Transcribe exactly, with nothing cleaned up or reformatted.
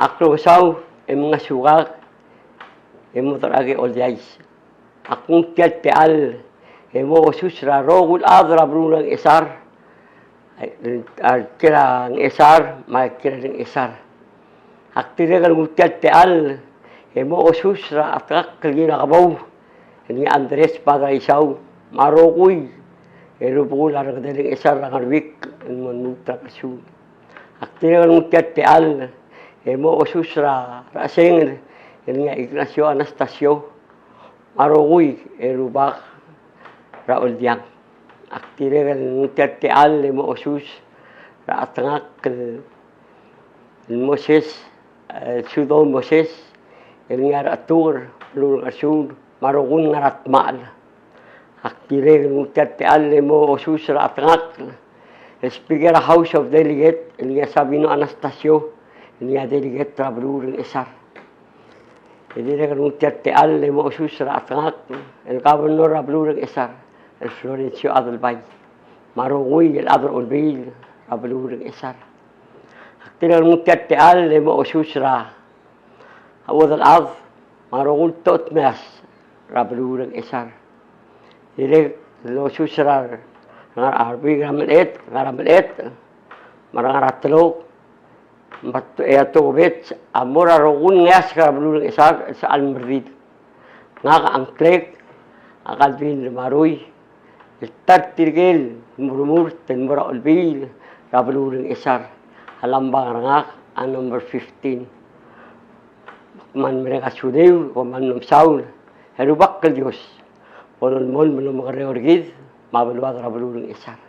Ak longesau e mngesukak e mo er a ke oldiais. Ak nguu tia el techall e mo osus er a rokui el chad er a beluu er a Ngchesar, a kiei er a Ngchesar me a kiei er a Ngchesar. Ak dirrek el nguu tia el techall e mo osus er a chetengakl el Ngirakebou el ngii a Andres Badraisau me a rokui el rubekul a rengedel a Ngchesar er a Ngerbik el mo lmuut er a Kersul. Ak dirrek el nguu tia el techall e mo osus er a Rechesengel el ngii a Ignacio Anastasio me a rokui el rubak er a Oldiang. Ak dirrek el nguu tia el techall e mo osus er a chetengakl el Moses, el Sudo Moses el ngii a Rechetuker, beluu er a Kersul, me a rokui el ngar er a dmachel. Ak dirrek el nguu tia el techall e mo osus er a chetengakl el Speaker er a House of Delegate el ngii a Sabino Anastasio el ngii a delegate er a beluu er a Ngchesar. E dirrek el nguu tia el techall e mo osus er a chetengakl el Governor er a beluu er a Ngchesar el Florencio Adelbai me a rokui el chad er a Olbiil er a beluu er a Ngchesar. Ak dirrek el nguu tia el techall e mo osus er a a chuodel chad me a rokui el tuobed el meas er a beluu er a Ngchesar. Dirrek el osus er a, er a rebuik er a Melechet, ngar er a Melechet, me a ngar er a Telok, me a tokubets a mo er a rokui el ngeasek er a beluu er a Ngchesar el sechal merdid. Ngak a ngklek a Calvin Remarui el ta er tirke el murmurt el mo er a Olbiil er a beluu er a Ngchesar. A lambang er ngak a number fifteen. Me kmal mereng a sulemiu, kom kmal mesaul, e Rubak el Dios bo lolemolem el omekerreu er kid me a beluad er a beluu er a Ngchesar.